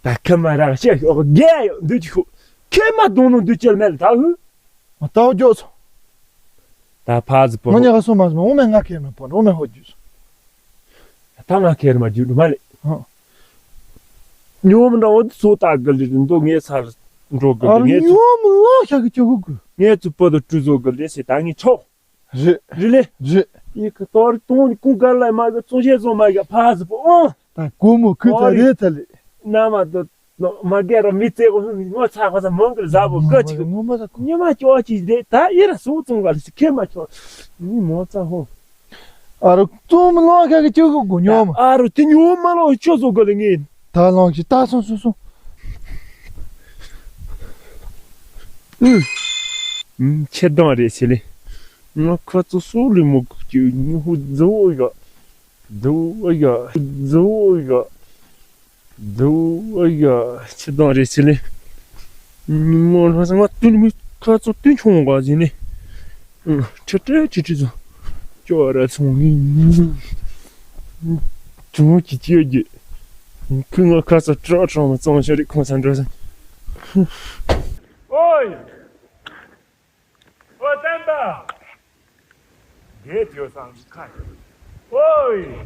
ད་ཁ་མ་རག་ཤེས་ཤོག་རྒྱལ་ཡོད་འདུག་ཅིག་ཁོ། ཁེ་མ་གཏོང་ནོ་འདུག་ཅེར་མེད་ལ་ད་ཧུ། ང་ལྟ་བ་མགྱོགས་སོང་། ད་ཕ་ཟི་པོ། ང་ཉག་ག་སོ་མ་སོ་མ་འོ་མེ་ང་ཁེར་མ་པོ་འོ་མེ་ཧོ་རྒྱུས་སོང་། ད་ང་ཁེར་མ་རྒྱུས་འདུག་མ་ལེ། ཧང་། ཉོ་མི་འདྲ་བོ་འདི་ཚོ་ལྟ་གི་ལེ་འདུག་ངའི་སར་འགྲོ་གི་ཨ་ལེ་ངའི་ཚོ། ཉོ་མི་ལོ་ཤ་གི་ཅོ་གུ་གུ། ངའི་ཚོ་པོ་དུ་གྲུ་བཟོ་གི་ལེ་སེ་ད་ངའི་ཆོག་རེད། རེད་ལེ། རེད། ཡི་གེ་གཏོར་གཏོང་ནི་ཀུན་དཀའ་ལས་མ་གི་ཚོང་བཤད་བཟོ་མ་གི་ཕ་ཟི་པོ་ཨང་། ད་ཀོ་མོ་ཁུ་ཚ་རེད་ཚ་ལེ། ན་མ་དོ། མ་གི་ར་མི་ཚེ་གོ་ངོ་ཚ་ཁོ་ཚ་མང་གི་ཟ་བོ་ཀ་ཅིག་ངོ་མ་ཚ་ཁོ། ཉི་མ་ཅོ་ཅི་རེད་ད་ཡི་ར་སུ་ཚོང་ག་ལ་སི་ཁེ་མ་ཆོ། ནི་མོ་ཚ་ཧོ། ཨ་རོ་ཙོ་མི་ལོ་ཁ་གི་ཅོ་གོ་གོ་ཉོ་མ། ཨ་རོ་དེ་ཉོ་མ་ལོ་ཆོ་བཟོ་ག་ལེ་ངེ། ད་ལོངས་ཤིག་ད་སོང་སོང་སོང་། ཨུ། ཨུ། ཁྱེད་དང་རེད་ཟེར་ལེ། ང་ཁ་ཚོ་སོ་ལེ་མོ་ཀུ་ཅི་ཉི་ཧུ་རྫི་བོ་ཡ། རྫི་བོ་ཡ། རྫི་བོ་ཡ། རྫི་བོ་ཡ། ཁྱེད་དང་རེད་ཟེར་ལེ། ཉི་མ་ལྷ་ས་ང་སྟོན་མི་ཁ་ཚོ་སྟོན་ཆུང་བ་ཟེར་ནི། ཨུ། ཁྲི་ཁྲི་ཁྲི་ཁྲི་ཚོ། ཅོ་ར་ཚོང་ངི། ཅུང་གི་ཅི་ཡོད་གི། ཁོས་ང་ཁ་ས་ཀྲག་ཀྲག་མ་གཙང་ཤ་རེད་ཁོང་ས་འགྲོ་ས། ཨོའི། ཨོ་བསྟན་པ། འདས་དུས་སང་ཁ་ཡོད། ཨོའི།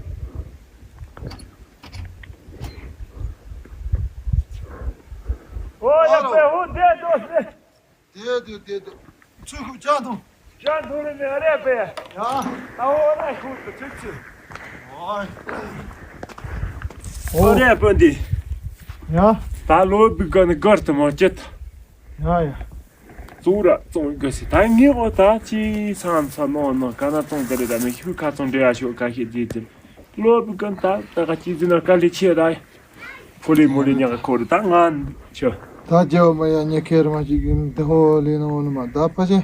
ཨོ་ཡ་ཨ་ལོ། པེ་ཧུ་འདས་དུས་སེ། དེ་དུ་དེ་དུ། ཚུལ་ཁུག་ཅག་དང་། ཅག་དུ་ལི་ནི་ཨ་རེ་པེ། ཡ། ད་འོ་རེ་ཁུག་ཏུ་ཚིག་ཚིག་ཨོ། ཨ་རེ་པེ་འདི། ཡ། ད་ལོ་བི་ག་ནི་གར་དུ་མ་ཅེད། ཡ་ཡ། ཙུ་ར་ཙོང་གི་སི་ད་ངེ་འོ་ད་ཅི་སང་ཚ་ནོ་ནོ་ག་ན་ཙོང་གི་རེ་ད་ནི་ཤུ་ཁ་ཙོང་འདྲེ་ཡ་ཤོ་ག་ཤེ་ཅི་ཅི། ལོ་བི་ག་ནི་ད་ད་ག་ཅི་ཟི་ན་ག་ལི་ཆེ་ད། ཕོ་ལི་མོ་ལི་ཉག་ཁོ་རི་ད་ང་ཆོ། ད་རྒྱལ་བ་མ་ཡ་ཉེ་ཁེར་མ་ཅིག་གིན་དེ་ཧོ་ལི་ནོ་ནི་མ་ད་ཕ་ཆེ།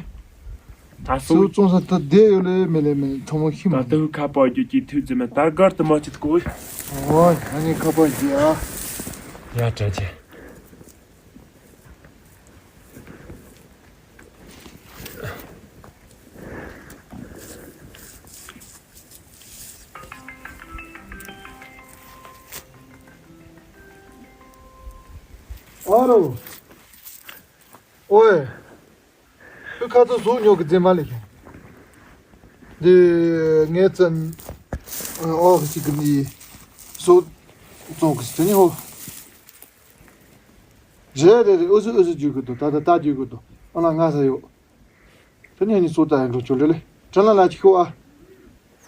ད་སུ་སུ་ཙོང་ས་ད་དེ་ཡོ་ལེ་མེ་ལེ་མེ་ཐོ་མོ་ཤི་མ། ད་དུ་ཁ་པ་རྒྱུ་ཅི་ཐུ་ཙི་མེ་ད་གར་དུ་མ་ཅི་ཐུ་ཀོ། ཨོ་ཡ་ནི་ཁ་པ་རྒྱུ་ཨ། ཡ་དྲན་ཆེ། ཨ་རོ། ཨོའེ། ཁོས་ཁ་ཚ་ཟོག་ཉོ་གི་རྫས་མ་ལས་ཤོང་། འདི་ངས་ཙམ། ཨོ་གཅིག་གི་འདི། ཟོག་བཙོང་གི་ཟེར་ནི་ཧོ། རེད་རེད་རེད་ཨུ་ཟུ་ཨུ་ཟུ་རྒྱུག་གི་འདུག་ད་ད་ད་རྒྱུག་གི་འདུག་ཨ་ན་ང་ས་ཡོད། ད་ནི་ཨ་ནི་སོ་ད་ཡང་འགྲོ་ཆོག་ལེ་ལེ། དྲན་ལ་ལ་ཅིག་ཤོག་ཨ།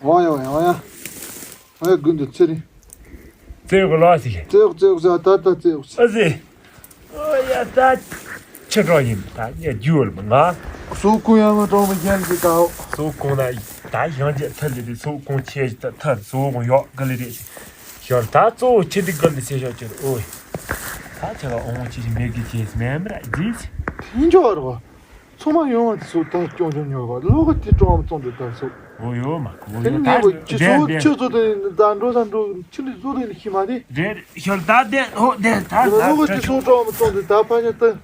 ཨོ་ཡ་ཨོ་ཡ་ཨོ་ཡ། ཨོ་ཡ་དགུན་དུ་ཚེ་རིང་། ཙེ་གོ་ལ་སི། ཙེ་གོ་ཙེ་གོ་ཙེ་ད་ད་ཙེ་གོ་ཙེ། ཨ་ཟི། ཨོ་ཡ་ད། ཆེ་གྲོགས་ཡིན་ད་ངས་རྒྱུ་བར་མི་ང་། སོ་ཀུང་ཡ་མ་གྲོང་མི་རྒྱན་གྱི་ད་ཨོ། སོ་ཀུང་ན་ད་ཡང་རྒྱ་ཐ་ལི་རི་སོ་ཀུང་ཆེ་ད་ཐ་སོ་ཀུང་ཡོག་ག་ལི་རི། ཞོར་ད་གཙོ་བོ་ཆེ་དི་ག་ལི་སེ་ཤོག་ཅེར་ཨོ། ད་ཆེ་ལ་ཨོང་ཆེ་ཞིག་མེད་གི་ཅེས་མེད་མི་ར་ཟིས། ཡིན་ཆོག་རོགས། ཚང་མ་ཡོང་བ་དེ་ཚོ་ད་སྐྱོང་སྐྱོང་ཉོ་བ་ལོག་གི་དེ་ཀྲོང་བཙོང་དེ་ད་སོ། འོ་ཡོད་མ་གོ་ཡོད་ད་ནི་ཁྱི་ཚོ་ཁྱི་ཚོ་དེ་ད་འགྲོ་ས་འགྲོ་ཁྱི་འདི་བཟོ་དེ་ནི་ཤི་མ་དེ། རེད་ཤོར་ད་དེ་ཧོ་དེ་ད་ད་ལོག་གི་དེ་སོ་ཀྲོང་བཙོང་དེ་ད་ཕ་ཉ་ད་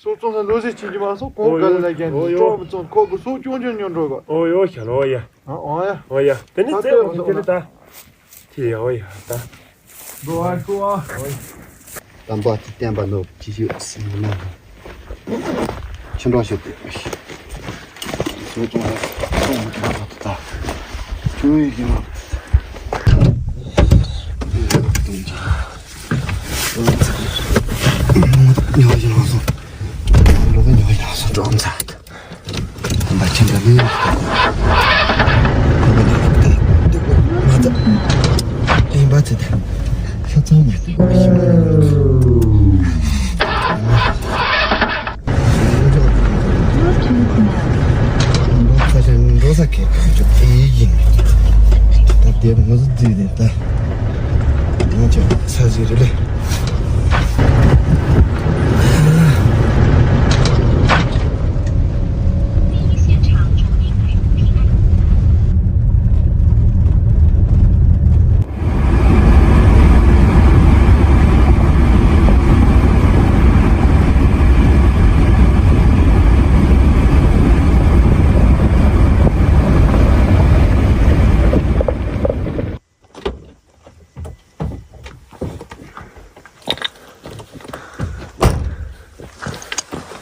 སོ་བཙོང་ས་ལོ་ཟེ་ཆེན་གྱི་མ་སོ་གོང་ག་ལ་ལ་རྒྱན་དེ་ཀྲོང་བཙོང་ཁོ་གི་སོ་སྐྱོང་སྐྱོང་ཉོ་འགྲོ་ག་འོ་ཡོད་ཤ་ལོ་ཡ། ཨ་ཨོ་ཡ། ཨོ་ཡ། དེ་ནི་ད་རྩེ་ཡོད་འོང་གི་དེ་ད། དེ་ཡ་ཨོ་ཡ་ད། འགྲོ་ཨ་འགྲོ་ཨ། ཨོ་ཡ། དམ་པ་དེ་བསྟན་པ་ནོར་ཅི་ཞིག་སྲིད་ན། ཁྱིམ་གྲོང་ཞིག་དེ། སོ་ཙོང་ཙོང་མ་ཁྱིམ་གྲོང་དེ་ད། ཁྱོད་ཡིན་ན། ཉོ་ཡིན་ལ་སོ། ལོ་ག་ཉོ་ཡིན་ལ་སོ་གྲོང་ཚ། དམ་པ་ཁྱིམ་པ་ནི། དམ་པ་ནི་ལོག་ཏུ་སྡུག་མ་ཚ། ཨེ་འབའ་ཚེ་དེ། ཤ་ཚང་མ་སྡུག་མ་ཤི་མ། འགྲོ་ས་ཞིག་འགྲོ་ས་ཁེ་ཁ་ཅོ་ཨེ་ཡིན། ད་དེ་ངོ་ཟི་ཛི་རེད་ད། ང་ཅོ་ས་ཟི་རེད་ལེ།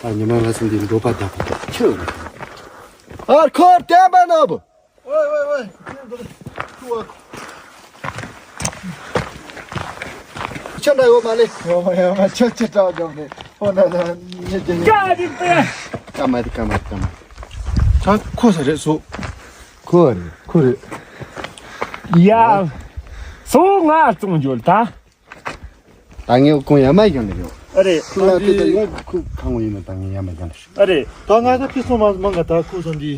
ད་ཉི་མ་ལ་སིན་དེ་འགྲོ་པ་དག་ཁྱོད། ཨར་ཁོར་བསྟན་པ་ནོར་བུ། ཝེ་ཝེ་ཝེ། ཁྱོད་འདྲ་ཡོད་མ་ལེ། ཡོད་མ་ཡོད་མ། ཁྱོད་ཅི་དྲག་འཇོག་ནས་ཧོ་ན་ན་ཉེ་རྒྱ་ཡོད། ཀ་མ་དེ་ཀ་མ་དེ་ཀ་མ། ད་ཁོ་ས་རེད་སོ། ཁོ་རེད་ཁོ་རེད། ཡ། སོ་ང་བཙོང་འཇོལ་ད། ད་ངས་ཀོང་ཡ་མ་ཡང་ལེ་ཡོད། ཨ་རེད། ཁོ་ལ་དེ་ད་ཡོང་ཁུ་ཁང་ངོ་ཡིན་ན་ད་ངས་ཡ་མ་ཡང་ལེ། ཨ་རེད། ད་ང་ད་ཁི་སོང་མ་མང་ག་ད་ཁུ་སོང་དི།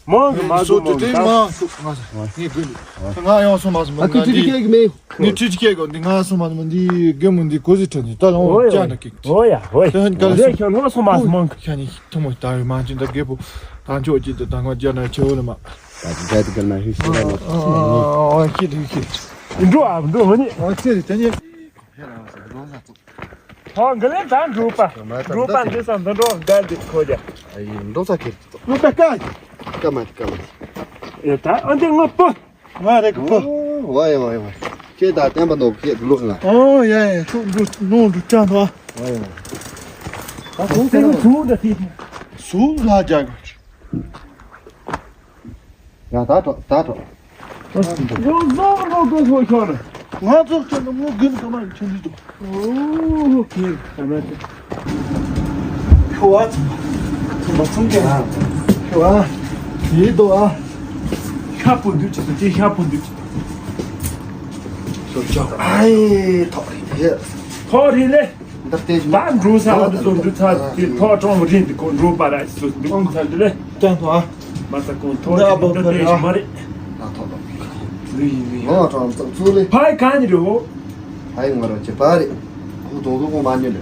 མང་གི་མ་སོ་དེ་དེ་མ་སོ་ང་ས་ངས་དགོས་ནི། ང་ཡང་སོང་མ་སོ་མ་ཨ་ཁུ་ང་ཅི་དི་སྐད་གི་མེད། ནི་ཁྲི་ཅི་སྐད་གོ་འདི་ང་སོང་མ་སོ་མ་འདི་དགོས་མོ་འདི་གོ་ཟི་ཁྲ་འདི་ད་ལོང་ཅ་ན་ཀིག་ཨོ་ཡ་ཨོ་ཡ། དེ་ཧན་ག་ལ་སོ་ཁྱོད་ལོ་སོང་མ་སོ་མང་གི་ཁྱ་ནི་ཐུ་མོ་ད་ཡོད་མ་ཅི་ད་རྒད་པོ་ད་ཆོག་ཅི་ད་ད་ང་ཅ་ན་ཆེ་བོ་ལ་མ། ད་ཅི་ད་དི་ག་ན་ཧི་སི་ལ་ལ། ཨ་ཨ་ཨ་ཁྱི་དི་ཁྱི། འགྲོ་ཨ་འགྲོ་མ་ནི། ཨ་ཁྱི་དི་ད་ནི། ཧ་འག་ལེ་ད་འགྲོ་པ། འགྲོ་པ་འདི་ས་འདི་འགྲོ་འགལ་འདི་ཁོ་ཇ། ཨ་ཡི་འགྲོ་ས་ཁྱི་དི། འགྲོ་པ་ཀ། ཀ་མ་ཀ་མ། ཡ་ད་ཨ་འདི་ངོ་པོ། ང་རེ་གི་པོ། ཝའི་ཝའི་ཝའི། ཁྱེད་ད་བསྟན་པ་ནོར་བུ་ཁྱེད་དུ་ལོག་ང་། ཨོ་ཡ་ཡ་ཁྱོད་འགྲོ་ནོར་འགྲོ་ཅང་ཐོ། ཝའི་ཝའི། ད་ཁོང་ཚོ་ལ་ཟུར་འདྲ་ཐིག་ཟུར་ལ་རྒྱག་གི། ཡ་ད་གྲོགས་ད་གྲོགས། ཡོང་ཟོག་ལོག་དགོས་ཁོ་ཤོར། ང་ཚོ་ཁྱོད་ནི་ངོ་དགོས་ནི་ག་མ་ཁྱོད་འདི་འདུག་ཨོ་ཁྱེད་ད་མ་ཁྱོད། ཁྱོད་ཨ་ཚང་མ་ཚང་མ་ཚང་ཀྱང་ཨ་ཁྱོད་ཨ་ཡིད་དོ་ཨ་ཤ་པོ་འདུག་ཅི་ཟེར་ཅི་ཤ་པོ་འདུག་ཅི། ལོ་ཅོག་ཨའི་ཐོག་རིང་དེ་ཐོག་རིང་ལེ། འདི་ལྟས་ད་འགྲོ་ས་ཨ་འདི་ཚོ་འདི་ཚ་དེ་ཐོག་གྲོང་རིང་དེ་ཁོ་འགྲོ་པ་ར་ཅི་ཚོ་འདི་ཁོང་ཚ་འདི་ལེ། ཀྱང་ཐོག་ཨ། མ་ས་ཁོང་ཐོག་འདི་ཨ་རིང་འདི་ལྟས་མ་རེད། ད་ཐོག་ཐོག་ལུས་ཡིན་ལུས་ཡིན། ཨོ་གྲོང་ཚོ་ཚུ་ལེ། ཕའི་གང་ནི་རེད་ཧོ། ཕའི་ང་རང་ཅི་པ་རེད། ཁོ་དོང་དུ་ཁོང་མ་ཉོ་ལེ།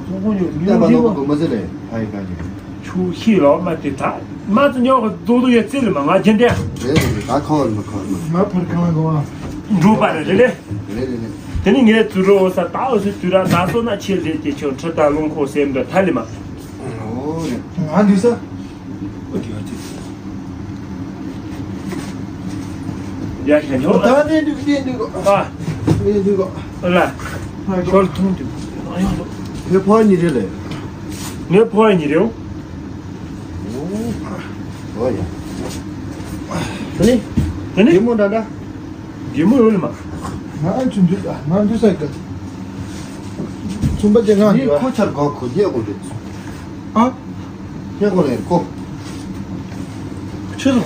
དོང་དུ་ཁོང་ཉོ་ཉོ་བསྟན་པ་ནོར་བུ་དུ་མ་ཟེར་ལེ་ཕའི་གང་ཉོ། ཆུ་ཤི་ལོ་མ་དེ་ད་མ་ཙི་ཉོ་ག་དོང་དུ་ཡོད་ཙི་ལེ་མ་ང་ཅན་དེ། རེད་རེད་རེད་ད་ཁོ་ལ་མ་ཁོ་ལ་མ། མ་ཕར་གང་གོ་བ། འགྲོ་པ་རེད་རེད་ལེ། རེད་རེད་རེད། དེ་ནི་ངས་དུ་རོ་ས་ད་འོ་སི་དུ་ར་ད་སོ་ན་ཆེ་ལེ་དེ་ཆོ་ཁྲི་ད་ལུང་ཁོ་སེམས་འདྲ་ཐ་ལེ་མ། ཨོ་རེད། ང་འདི་ས། ཡ་ཡ་ཡོ། ད་ནས་འདུག་ནས་འདུག་གོ། ཨ། ནས་འདུག་གོ། ཨ་ལ། ཞོར་མཐོང་འདུག་ཨ་ཡོ། དེ་ཕོ་གཉིས་རེད་ལེ། ངའི་ཕོ་གཉིས་རེད། ཨོ་ཡ། ད་ནི། ད་ནི། གད་མོ་འདྲ་འདྲ། གད་མོ་ཡོད་ལེ་མ། ང་ཨ་ཆུ་འདུག་ཨ་ང་འདུག་ས་ག་ཚུམ་པ་ཅན་ང་འདུག་ཨ། ཁོ་ཆར་གོ་ཁོ་རྒྱལ་གོ་རེད། ཨ། ཧེ་གོ་ལེ་ཁོ། ཆི་ཟེར།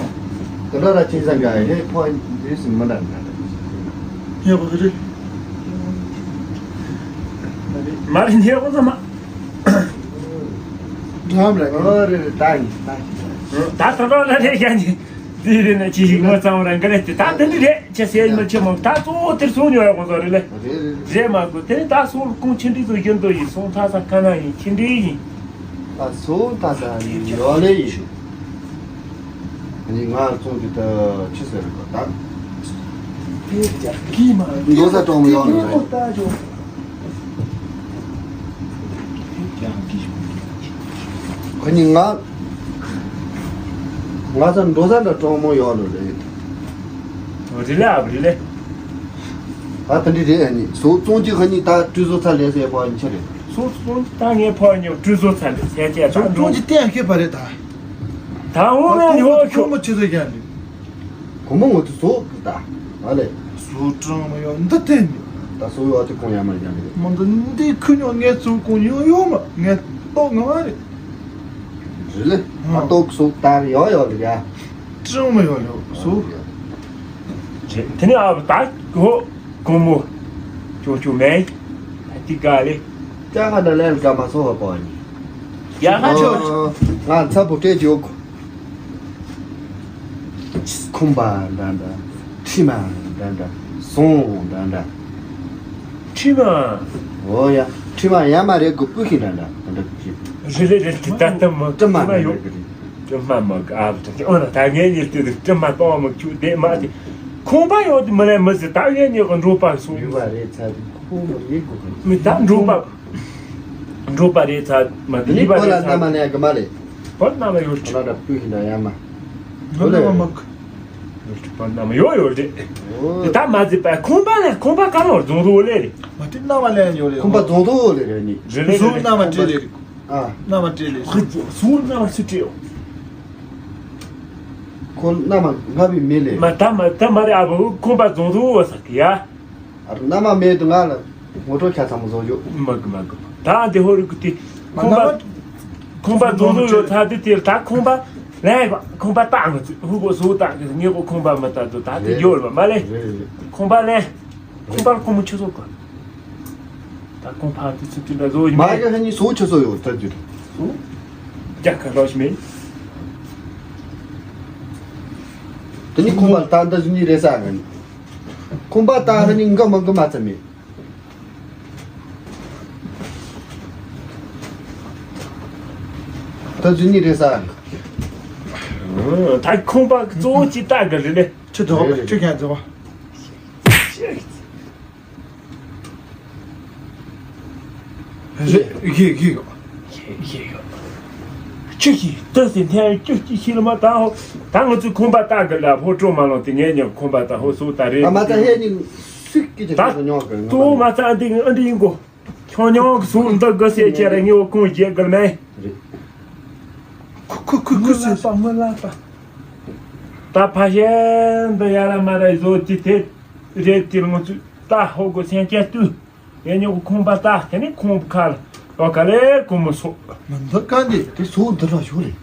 དེ་འདྲ་ར་ཅིག་ཟ་ག་ཧེ་ཕོ་འདི་སི་མ་འདྲ་འདྲ། ཧེ་གོ་རེད། མ་རེད་ཧེ་གོ་ཟ་མ། འགྲམ་ར་གི། ཨོ་རེད་རེད་ད་ཡིན་ད་ཡིན། ད་ད་ད་ལ་རེད་ཡ་ནི། འདི་རེད་ན་ཅི་ཞིག་ངོ་ཚང་རང་ག་རེད་དེ་ད་དེ་འདི་རེད་ཅེས་ཟེར་མི་ཆེ་མོ་ད་གཙོ་བོ་དེར་སོང་ཉོ་ཡ་གོ་ཟ་རེད་ལེ། རེད་རེད་རེད། རེད་མ་གོ་དེ་ནི་ད་སོང་ཁོང་ཆི་འདྲི་ཚོ་བཞིན་དུ་ཡིན་སོང་ཐ་ས་ཁ་ན་ཡིན་ཆི་འདྲི་ཡིན། ད་སོ་ད་ད་ཡོད་ལེ་ཡིན་ཞུ། ཨ་ནི་ང་ཚོང་གི་ད་ཆི་ཟེར་གོ་ད། འགྲོ་ས་གྲོང་མི་ཡོང་ནི་རེད། ཨ་ནི་ང་ ང་ཚོ་འགྲོ་ས་འདྲ་གྲོང་མོ་ཡོད་ལོ་རེད། རི་ལེ་ཨ་རི་ལེ། ཨ་ད་འདི་རེད། ཨ་ནི་སོ་ཙོང་གི་ཧ་ནི་ད་ཀྲུ་ཟོ་ཚ་ལེ་སེ་པོ་ཨ་ནི་ཆ་རེད། སོ་ཙོང་ད་ངའི་ཕོ་ཉོ་ཀྲུ་ཟོ་ཚ་ལེ་སེ་ཅེ་ད་ཙོང་ཙོང་གི་ཏན་ཁེ་པ་རེད་ད། ད་འོ་ང་ཡོད་ཁྱོད་མོ་ཆི་ཟེར་ཀྱང་རེད། གོང་མོ་ངོ་ཚོ་ཟོ་ད་ཨ་ལེ། སོ་ཀྲང་མ་ཡོད་འདི་ཏན་མི། ད་སོ་ཡོད་ཨ་ཏི་གོང་ཡ་མ་ཡ་མི་རེད། མ་འདི་འདི་ཁུ་ཉོ་ངའི་ཚོ་གོང་ཡོད་ཡོད་མ་ངའི་ཏོག་ང་མ་རེད། རི་ལེ། ཨ་ཏོག་སོ་ད་ཡོད་ཡོད་རེད་ཡ། ཅང་མ་ཡོང་ཡོང་སུ། དེ་ནི་ཨ་ད་ཧོ་ཀོ་མོ། ཅོ་ཅོ་མེ། ད་ཏི་ག་ལེ། ཅང་ཧ་ད་ལེ་ག་མ་སོ་ཧ་པོ་ནི། ཡ་ཧ་ཅོ། ང་ཚ་པོ་ཏྲེ་ཅོ། ཁུམ་པ་འདྲ་འདྲ། ཁྲི་མ་འདྲ་འདྲ། ཟོང་འདྲ་འདྲ། ཁྲི་མ། འོ་ཡ། ཁྲི་མ་ཡ་མ་རེད་གོ་པུ་ཤི་འདྲ་འདྲ་འདྲ་ཅི། རེད་རེད་རེད་ད་ལྟ་མ་ཁྲི་མ་ཡོད། ཀྲུ་མ་མ་གི་ཨ་བུ་ད་ཨོ་ན་ད་ངས་ཉིད་དུ་ཀྲུ་མ་གཏོང་མ་ཁྱུ་དེ་མ་དེ། ཁོང་པ་ཡོད་དེ་མི་ལས་མི་ཟེར་ད་ངས་ཉིད་ཀྱི་འགྲོ་པ་སོང་། ཡུ་བ་རེད་ཚ་དེ་ཁོང་མ་རེད་གོ་གི། མི་ད་འགྲོ་པ། འགྲོ་པ་རེད་ཚ་མ་དེ་ཡི་བ་རེད་ཚ། ནི་ཁོ་ལ་ན་མ་ནས་གི་མ་རེད། བར་ན་མ་ཡོད་ཀྲུ། ལ་ད་པུ་ཤི་འདྲ་ཡ་མ། ང་ན་མ་མ་གི། བར་ན་མ་ཡོད་ཡོད་རེད། ཨོ། དེ་ད་མ་ཟེར་པ་ཁོང་པ་ལས་ཁོང་པ་ག་ལོར་རྫོང་རོ་ལས་རེད། མ་དེ་ན་མ་ལས་ཡོད་རེད། ཁོང་པ་རྫོང་རོ་ལས་རེད་ནི། རེད་རེད་རེད། ཟོ་ན་མ་ཏྲེ་ལས་རེད། ཨ། ན་མ་ཏྲེ་ལེ། ཧི་ཙི་སུ་ན་མ་སུ་ཏྲེའོ། ཁོ་ན་མ་ང་བི་མི་ལེ། མ་ད་མ་ད་མ་རེ་ཨ་བུ་ཁོང་པ་རྫོང་རུ་བ་ས་ཀི་ཡ། ཨ་རུ་ན་མ་མེད་དུ་ང་ལ་ངོ་སྤྲོད་ཁྱ་ཚ་མོ་བཟོ་ཡོད། མ་གི་མ་གི། ད་འདི་ཧོ་རི་ཀུ་ཏི། ཁོང་པ་ཁོང་པ་རྫོང་རུ་ཡོད་ཚ་དུ་ཏེ་ད་ཁོང་པ་ལེ་ཁོང་པ་ཏང་ཚུ་ཧུ་གོ་སུ་ཏང་གི་ངེ་གོ་ཁོང་པ་མ་ད་དུ་ད་དེ་ཡོད་མ་མ་ལེ། རེད་རེད། ཁོང་པ་ལེ། ཁོང་པར་ཁོང་མོ་ཆུ་ཚོད་ག་ད་ཁོང་ཕར་དུ་ཚུར་དུ་འདྲ་བཟོ་ཡིན་མ་མེད། གི་ཧ་ནི་སོ་ཆུ་ཚོད་ཡོད་ད་དུ། རྒྱ་གར་ལོ་ཞིག་མེད། དེ་ནི་ཁོང་པར་ད་འདི་བཟོ་ནི་རེད་ས་ག་ནི། ཁོང་པར་ད་ཧ་ནི་འགའ་མ་འགའ་མ་ཚ་མེད། ད་བཟོ་ནི་རེད་ས་ག་ནི། ད་ཁོང་པར་གཙོ་བོ་ཅི་ལྟ་གི་རེད་ལེ། ཆུ་རྫོགས་ཆུ་ཁྱང་རྫོགས། རེད་ཡེ་ཡེ་ཡོ། ཡེ་ཡེ་ཡོ། ཅི་ཞིག་ལྟ་ཟིན་ཐལ་ཅི་ཅི་ཞིག་ལ་མ་ད་ཧོ། ད་ང་ཚོས་ཁོང་པ་ལྟ་གི་ལ་ཕོ་སྤྲོ་མ་ལོང་དེ་ངས་ཉོ་ཁོང་པ་ལྟ་ཧོ་སུ་ད་རེད། ད་མ་ད་ཧེ་ནི་སུག་གི་ཅི་ད་ཉོ་གི་ཉོ་གི། ད་ཏོ་མ་ཚ་འདི་ཨ་འདི་ཡིན་གོ། ཁྱོད་ཉོ་གི་སུ་འདི་གི་སེ་ཅེ་ར་ཉོ་ཁོང་རྒྱལ་གི་མེ། རེད། ཁུ་ཁུ་ཁུ་ཁུ་སུ་ངུ་ལ་པ་ངུ་ལ་པ། ད་ཕ་ཤན་འདི་ཡ་ར་མ་ར་བཟོ་ཅི་དེ་རེད་དེ་ང་ཚོས། ད་ཧོ་གོ་སེང་སྐྱ་ཏུ། ཡེ་ཉོ་གོ་ཁོང་པ་ད་དེ་ནི་ཁོང་པ་ཁ་ལ་ལོ་ག་ལེ་ཀོ་མོ་སོ། མ་འདི་ག་འདི་དེ་སོ་འདི་ར་ཡོད་རེད།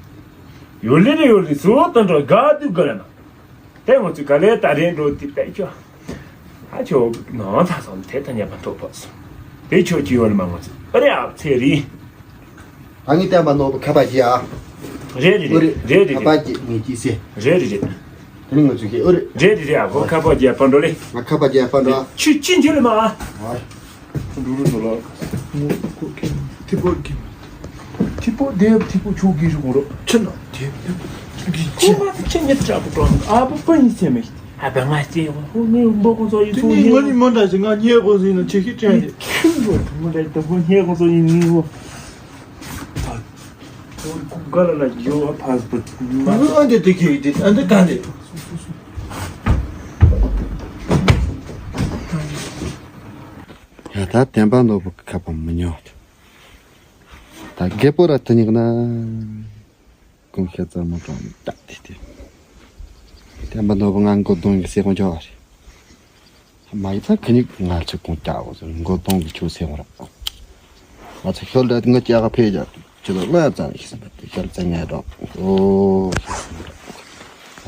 ཡོད་ལེ་རེ་ཡོད་ལེ་སོ་འདི་འདྲ་ག་དུ་ག་ལེ་ན། དེ་ང་ཚོ་ག་ལེ་ད་རེ་འགྲོ་དེ་པད་ཅོ། ཨ་ཅོ་ནང་ད་སོང་དེ་ད་ཉེ་པ་ཐོབ་པ་སོ། དེ་ཆོ་ཅི་ཡོད་ལེ་མ་ང་ཚོ་ཨ་རེ་ཨ་ཚེ་རི། ད་ངས་བསྟན་པ་ནོར་བུ་ཁ་པར་གྱིས་ཨ། རེད་རེད་ཨོ་རེད། རེད་རེད་ཁ་པར་རེད། གྱིས་ངས་གྱིས་སེ། རེད་རེད་རེད། དེ་ནི་ང་ཚོས་ཀྱིས་ཨོ་རེད། རེད་རེད་རེད་ཨ་ཁོ་ཁ་པར་གྱིས་ཕར་འགྲོ་ལེ། ང་ཁ་པར་གྱིས་ཕར་འགྲོ་ཨ། ཆུ་ཅི་འཇུ་ལེ་མ་ཨ། ཨ། འགྲོ་རུ་འགྲོ་ལ། ཐི་པོ་གི། ཐི་པོ་དེབ་ཐི་པོ་ཆུ་གི་རུ་འགྲོ། ཆུ་ན་དེབ་དེབ། ཁོ་མ་ཚོ་ཆེ་ཉེ་དྲག་པོ་གྲོང་ཨ་བུ་པ་ཡིན་ཚེ་མེད། ཨ་བ་ང་ཅེ་ཧོ་ངའི་འབོ་ཁོང་ཚོ་ཡིན་ཚོ་ངའི་ངོ་ནི་མོ་འདྲ་ཞིག་ང་ཉེ་ཁོང་ཚོ་ཡིན་ན་ཆེ་ཤི་དྲན་ཏེ། ཁྱིམ་ལོ་དུ་མོ་འདྲ་ཞིག་དུ་མོ་ཉེ་ཁོང་ཚོ་ཡིན་ངའི་ཧོ། ཨ། ཁོང་ག་ལ་ལ་ཡོ་ཨ་ཕ་སྤུ་མ། ཨ་འདི་དེ་ཁེ་དེ་ཨ་འདི་ག་འདི། ཡ་ད་བསྟན་པ་ནོར་བུ་ཁ་པར་མི་ཉོ། ད་རྒད་པོ་ར་དེ་ཉིག་ན། ཀུན་ཤེས་རྩ་མོ་གྲོང་ལྟ་དེ་དེ། བསྟན་པ་ནོར་བུ་ང་མགོ་གདོང་གི་སེ་གོང་ཆོག་རེད། མ་ཡི་ཚ་ཁ་ཉིག་ང་ཚོ་ཀུན་ཀྱག་འོ་ཟེར་མགོ་གདོང་གི་ཆུ་སེ་གོང་ར། ང་ཚོ་ཤོལ་ལ་ང་ཀྱག་ཕེ་རྒྱག་ཆུ་ལ་ལ་ཙང་ཤི་སེ་ཤོལ་ཙང་ངས་འགྲོ། ཨོ་ཤི་སེ་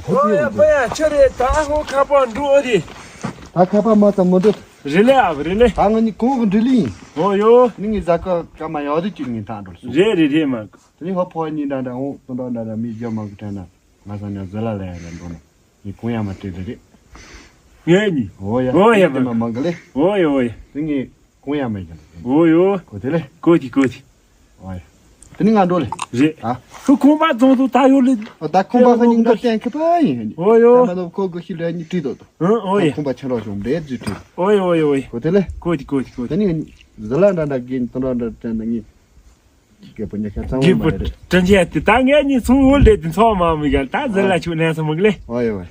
འགྲོ། ཨོ་ཡ་པ་ཡ་ཆ་རེད་ད་ཧོ་ཁ་པར་འགྲོ་ཨ་རེད། ད་ཁ་པར་མ་ཙམ་མི་འགྲོ། རེད་ལེ་ཨ་རེད་ལེ། ད་ང་ནི་གོང་གི་འདྲི་ལི་ཡིན། ཨོ་ཡོ། ནི་ངའི་ཟ་ཀ་ཀ་མ་ཡག་དུ་ཅིག་ངའི་ཐང་འགྲོ་སོང་། རེད་རེད་རེད་མ། དེ་ནས་ཧོ་ཕོ་གཉིས་འདྲ་འདྲ་འོང་དུ་འདྲ་འདྲ་འདྲ་མི་རྒྱ་མ་གི་དྲན་ན་ང་ས་ཉ་ཟི་ལ་ལ་ཡ་ལ་འགྲོ་ན་ངས་གོང་ཡ་མ་སྤྲད་ལེ་རེད། ངས་ནི། ཨོ་ཡ། ཨོ་ཡ་དེ་མ་མ་གི་ལེ། ཨོ་ཡ་ཨོ་ཡ། དེ་ངས་གོང་ཡ་མ་ཡ་ལ། ཨོ་ཡོ། གོ་དེ་ལེ། གོ་དེ་གོ་དེ། ཨོ་ཡ། དེ་ནི་ང་འགྲོ་ལེ། རེད། ཨ། ཁོ་ཁོང་པ་རྫོང་དུ་ད་ཡོད་ལེ། ཨོ་ད་ཁོང་པ་ཧ་ཉིང་འགྲོ་བསྟན་ཁི་པ་ཡིན། ཨོ་ཡོ། ད་མ་ནོ་ཁོ་གོ་ཤི་ལ་ཉི་ཏྲི་དོ་དོ། ཨོ་ཡ། ཁོང་པ་ཆེན་རོགས་བྱུང་རེད་ཛི་ཏྲི། ཨོ་ཡ་ཨོ་ཡ་ཨོ་ཡ། གོ་དེ་ལེ། གོ་དེ་གོ་དེ་གོ་དེ། དེ་ནི་ཟི་ལ་འདྲ་འདྲ་གིན་དུ་འདྲ་འདྲ་དྲན་ན་ངས། རྒད་པོ་ཉེ་ཁ་ཚང་མ་མ་རེད། དྲན་ཆེ་ཡ་དེ་ད་ངས་ནི་ཚོང་འོལ་ལས་དེ་ཚོགས་མ་མི་ག་ད་ཟེར་ལ་ཆུ་ནས་སམ་གི་ལེ། ཨོ་ཡ་ཝེ།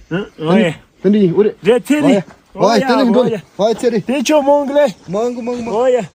ཨོ་ཡ། དེ་འདྲ་ཡིན་འུ་རེད། རེད་ཚེ་རི། ཨོ་ཡ་དེ་ནི་འགྲོ་ལེ། ཨོ་ཡ་ཚེ་རི། དེ་ཆོ་མོང་གི་ལེ། མང་གི་མང་གི་མང་། ཨོ་ཡ།